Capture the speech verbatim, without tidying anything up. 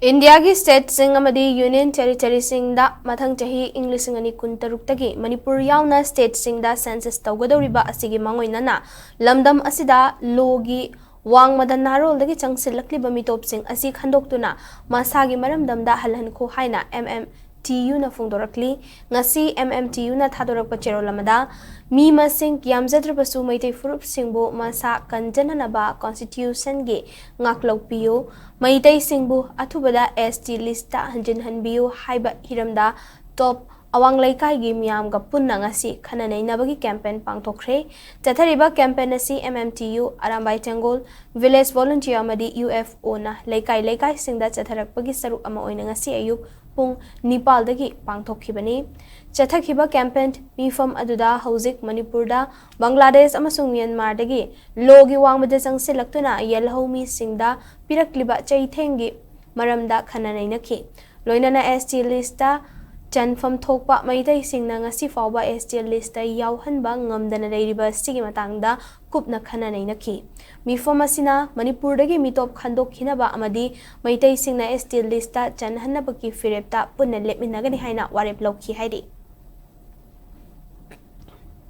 ꯏꯟꯗꯤꯌꯥꯒꯤ ꯁ꯭ꯇꯦꯠꯁꯤꯡ ꯑꯃꯗꯤ ꯌꯨꯅꯤꯌꯟ ꯇꯦꯔꯤꯇꯔꯤꯁꯤꯡꯗ ꯃꯊꯪ ꯆꯍꯤ ꯏꯪ ꯂꯤꯁꯤꯡ ꯑꯅꯤ ꯀꯨꯟꯇꯔꯨꯛꯇꯒꯤ ꯃꯅꯤꯄꯨꯔ ꯌꯥꯎꯅ ꯁ꯭ꯇꯦꯠꯁꯤꯡꯗ ꯁꯦꯟꯁꯁ ꯇꯧꯒꯗꯧꯔꯤꯕ ꯑꯁꯤꯒꯤ ꯃꯥꯡꯑꯣꯏꯅꯅ ꯂꯝꯗꯝ ꯑꯁꯤꯗ ꯂꯣꯒꯤ ꯋꯥꯡꯃꯗ ꯅꯥꯔꯣꯜꯗꯒꯤ ꯆꯪꯁꯤꯜꯂꯛꯂꯤꯕ ꯃꯤꯇꯣꯞꯁꯤꯡ ꯑꯁꯤ ꯈꯟꯗꯣꯛꯇꯨꯅ ꯃꯁꯥꯒꯤ ꯃꯔꯝꯗꯝꯗ ꯍꯜꯍꯟꯈꯣ ꯍꯥꯏꯅ ꯑꯦꯝ ꯑꯦꯝ ꯇꯤ ꯌꯨꯅ ꯐꯣꯡꯗꯣꯔꯛꯂꯤ꯫ ꯉꯁꯤ ꯑꯦꯝ ꯑꯦꯝ ꯇꯤ ꯌꯨꯅ ꯊꯥꯗꯣꯔꯛꯄ ꯆꯦꯔꯣꯜ ꯑꯃꯗ ꯃꯤ ꯃꯁꯤꯡ ꯌꯥꯝꯖꯗ꯭ꯔꯕꯁꯨ ꯃꯩꯇꯩ ꯐꯨꯔꯨꯞꯁꯤꯡꯕꯨ ꯃꯁꯥ ꯀꯟꯖꯅꯅꯕ ꯀꯣꯟꯁꯇꯤꯇ꯭ꯌꯨꯁꯟꯒꯤ ꯉꯥꯛꯂꯧꯄꯤꯌꯨ, ꯃꯩꯇꯩꯁꯤꯡꯕꯨ ꯑꯊꯨꯕꯗ ꯑꯦꯁ ꯇꯤ ꯂꯤꯁꯇ ꯍꯟꯖꯤꯟꯍꯟꯕꯤꯌꯨ ꯍꯥꯏꯕ ꯍꯤꯔꯝꯗ ꯇꯣꯞ ꯑꯋꯥꯡ ꯂꯩꯀꯥꯏꯒꯤ ꯃꯤꯌꯥꯝꯒ ꯄꯨꯟꯅ ꯉꯁꯤ ꯈꯟꯅ ꯅꯩꯅꯕꯒꯤ ꯀꯦꯝꯄꯦꯟ ꯄꯥꯡꯊꯣꯛꯈ꯭ꯔꯦ꯫ ꯆꯠꯊꯔꯤꯕ ꯀꯦꯝꯄꯦꯟ ꯑꯁꯤ M M T U, Arambai Tenggol, village volunteer ꯑꯃꯗꯤ ꯌꯨ ꯑꯦꯐ ꯑꯣꯅ ꯂꯩꯀꯥꯏ ꯂꯩꯀꯥꯏꯁꯤꯡꯗ ꯆꯠꯊꯔꯛꯄꯒꯤ ꯁꯔꯨꯛ ꯑꯃ ꯑꯣꯏꯅ ꯉꯁꯤ ꯑꯌꯨꯛ ꯄꯨꯡ ꯅꯤꯄꯥꯜꯗꯒꯤ ꯄꯥꯡꯊꯣꯛꯈꯤꯕꯅꯤ꯫ ꯆꯠꯊꯈꯤꯕ ꯀꯦꯝꯄꯦꯟ ꯃꯤꯐꯝ ꯑꯗꯨꯗ ꯍꯧꯖꯤꯛ ꯃꯅꯤꯄꯨꯔꯗ ꯕꯪꯒ꯭ꯂꯥꯗꯦꯁ ꯑꯃꯁꯨꯡ ꯃ꯭ꯌꯥꯟꯃꯥꯔꯗꯒꯤ ꯂꯣꯒꯤ ꯋꯥꯡꯃꯗ ꯆꯪꯁꯤꯜꯂꯛꯇꯨꯅ ꯌꯦꯜꯍꯧ ꯃꯤꯁꯤꯡꯗ ꯄꯤꯔꯛꯂꯤꯕ ꯆꯩꯊꯦꯡꯒꯤ ꯃꯔꯝꯗ ꯈꯟꯅ ꯅꯩꯅꯈꯤ꯫ ꯂꯣꯏꯅꯅ ꯑꯦꯁ ꯇꯤ ꯂꯤꯁꯇ ꯆꯟꯐꯝ ꯊꯣꯛꯄ ꯃꯩꯇꯩꯁꯤꯡꯅ ꯉꯁꯤ ꯐꯥꯎꯕ ꯑꯦꯁ ꯇꯤ ꯂꯤꯁꯇ ꯌꯥꯎꯍꯟꯕ ꯉꯝꯗꯅ ꯂꯩꯔꯤꯕ ꯑꯁꯤꯒꯤ ꯃꯇꯥꯡꯗ ꯀꯨꯞꯅ ꯈꯟꯅ ꯅꯩꯅꯈꯤ꯫ ꯃꯤꯐꯝ ꯑꯁꯤꯅ ꯃꯅꯤꯄꯨꯔꯗꯒꯤ ꯃꯤꯇꯣꯞ ꯈꯟꯗꯣꯛꯈꯤꯅꯕ ꯑꯃꯗꯤ ꯃꯩꯇꯩꯁꯤꯡꯅ ꯑꯦꯁ ꯇꯤ ꯂꯤꯁꯇ ꯆꯟꯍꯟꯅꯕꯒꯤ ꯐꯤꯔꯦꯞꯇ ꯄꯨꯟꯅ ꯂꯦꯞꯃꯤꯟꯅꯒꯅꯤ ꯍꯥꯏꯅ ꯋꯥꯔꯦꯞ ꯂꯧꯈꯤ ꯍꯥꯏꯔꯤ꯫